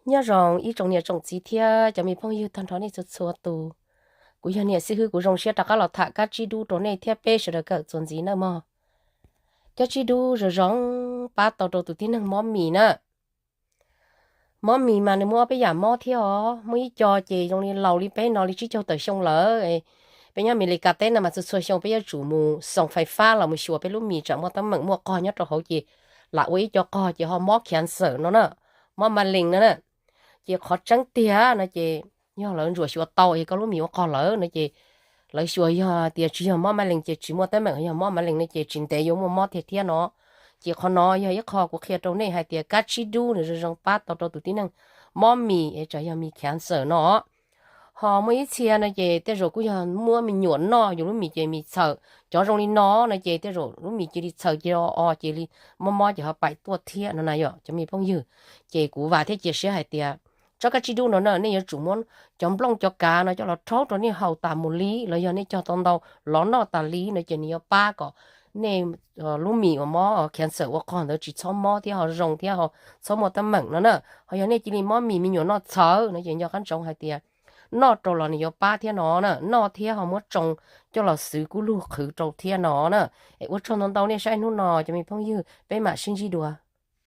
Nyob zoo ib tsoom niam tsoom txiv thiab cov me phooj ywg tag nrho nej txhua txhua tus. Kuv yog niam xib hwb, kuv zoo siab rov qab los tham kab tsib dub rau nej thiab peb sawv daws kawm txuas ntxiv nawb mog. Kab tsib dub zoo zoo pab tau rau tus tib neeg mob mis na. Mob mis mas nws muaj ob peb yam mob thiab os. Muaj ib co ces zoo li laus li peb no li tsib caug tawm xyoo lawm. Peb nyob Amelikas teb no mas txhua txhua xyoo peb yuav tsum mus xoo fais fab los mus xyuas peb lub mis tsam muaj teeb meem muaj qog nyob rau hauv ces lam ua ib co qog ces ho mob cancer no na, mob ma lees no na. Ces qhov tseeb tiag no ces yog lawv ntsuam xyuas tau es koj lub mis ua qog lawm no ces lawv xyuas yog tias tsis yog mob ma lees ces tsis muaj teeb meem, yog mob ma lees no ces tsis ntev yuav muaj mob tiag thiab no. Ces qhov no yog ib qho kuv qhia rau nej hais tias kab tsib dub nws zoo zoo pab tau rau tus tib neeg mob mis es tsam yog mis cancer no. Ho muaj ib txhia no ces tej zaum kuj yog muab me nyuam noj yus lub mis ces mis txhaws, cov zoo li no no ces tej zaum lub mis cia li txhaws cia li o o cia li mob mob ces ho paim tuaj thiab no na yom cov me phooj ywg. Ces kuv vam thiab cia siab hais tias tsob kab tsib dub no na nej yuav tsum muab cov nplooj cov kav no coj los rhaub rau nej haus tas mus li los yog nej cog tau ntau los noj tas li no ces nws yuav pab kom nej lub mis uas mob cancer ua qog ntawd tsis txhob mob thiab ho zoo thiab ho txhob muaj teeb meem no na. Ho yog nej cia li mob mis me nyuam noj txhawv no ces nco qab ntsoov hais tias noj rau los nws yuav pab thiab no na, noj thiab ho muab tsoo coj los xwv kub lug qhwv rau thiab no na. Es ua tsaug ntau ntau nej saib hnub no cov me phooj ywg, peb mam sib ntsib dua.